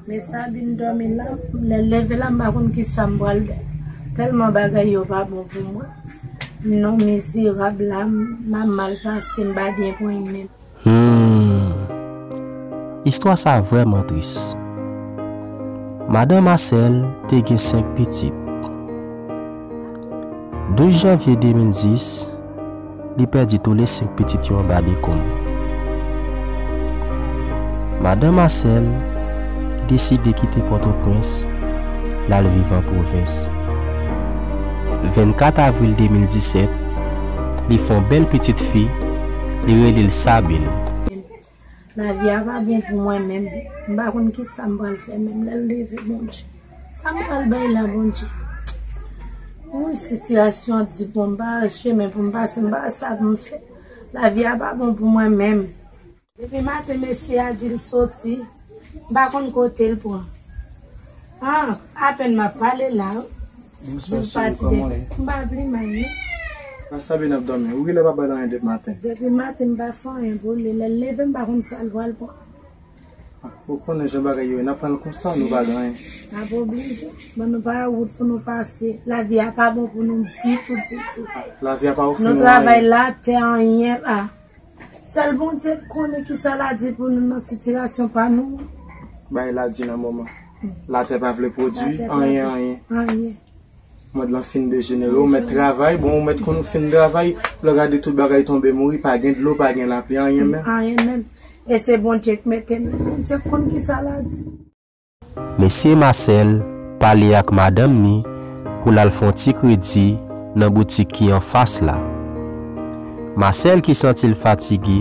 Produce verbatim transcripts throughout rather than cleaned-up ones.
Men Sabine dòmi la, lè l leve la, m pa konn ki sa m pral fè. Tèlman bagay yo pa bon pou mwen. M nan mizerab la, m ap mal pase, m pa byen pran menm. Hmm. Istwa sa vrèman tris. Madan Marcel te gen senk pitit. Douz janvye de mil dis, li pèdi tou le senk pitit yo anba dekonm. Madan Marcel deside kite Pòtoprens, l al viv an pwovens. Vennkat avril de mil disèt, li fè yon bèl pitit fi, li rele l Sabine. Lavi a pa bon pou mwen menm. M pa konn ki sa m pral fè menm lè l leve, Bondye. Sa m pral bay la, Bondye? Wi, sitiyasyon an di pou m pa chemen pou m pase, m pa sa pou m fè. Lavi a pa bon pou mwen menm. Depi maten, mesye a di l soti, m pa konn kote l pran. Ah, apèn m ap pale la, wi. Bonswa, cheri, kòman w ye? M pa pli mal, non. Sa Sabine ap dòmi? Ou genlè pa ba l anyen depi maten. Depi maten, m pa fè anyen pou li. Lè l leve, m pa konn sa l pral pran. Ah, ou konnen jan bagay yo ye, n ap pran l konsa, nou pa gen anyen. N ap oblije. Bon, nou pa wout pou nou pase. Lavi a pa bon pou nou ditou, ditou. Lavi a pa ofri nou anyen. Nou travay la, tè anyen pa. Sèl Bondye k konnen kisa l a di pou nou nan sitiyasyon pa nou an. Bay la di nan moman. Latè pa vle pwodui anyen, anyen. Anyen. Mond lan fin dejenere. Ou mèt travay, bon, ou mèt konn ou fin travay, lè w gade tout bagay tonbe mouri, pa gen dlo, pa gen lapli, anyen menm. Anyen menm. E se Bondye k mete nou. Bondye k konn kisa l a di. Mesye Marcel pale ak madanm ni pou l al fè yon ti kredi nan boutik ki anfas la. Marcel ki santi l fatige,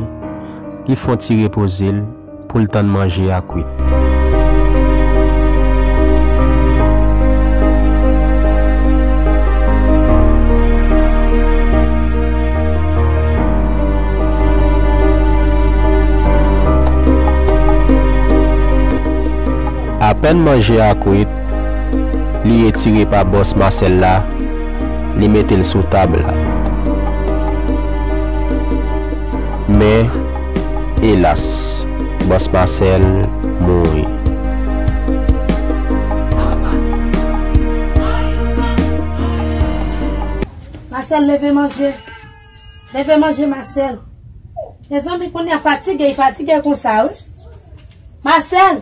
li fè yon ti repoze l pou l tann manje a kwit. Apèn manje a kwit, li retire pa bòs Marcel la, li mete l sou tab la. Men, elas, bòs Marcel mouri. Marcel, leve manje. Leve manje, Marcel. Mezanmi, kounye a fatige, fatige konsa, wi. Marcel.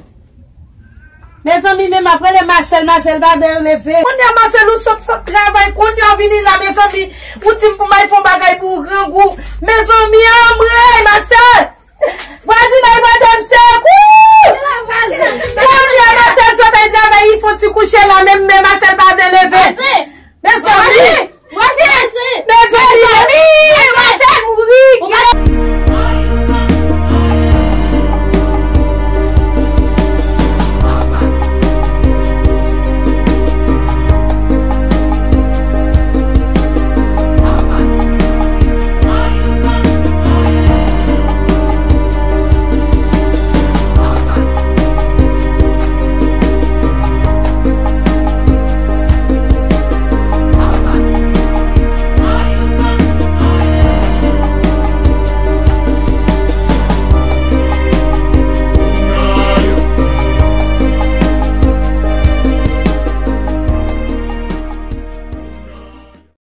Mezanmi, men m ap rele Marcel, Marcel pa vle leve. Kounye a, Marcel, ou sot, sot travay, kounye a w vini la, mezanmi. Ou di m pou m al fè yon bagay pou ou grangou. Mezanmi, anmwey,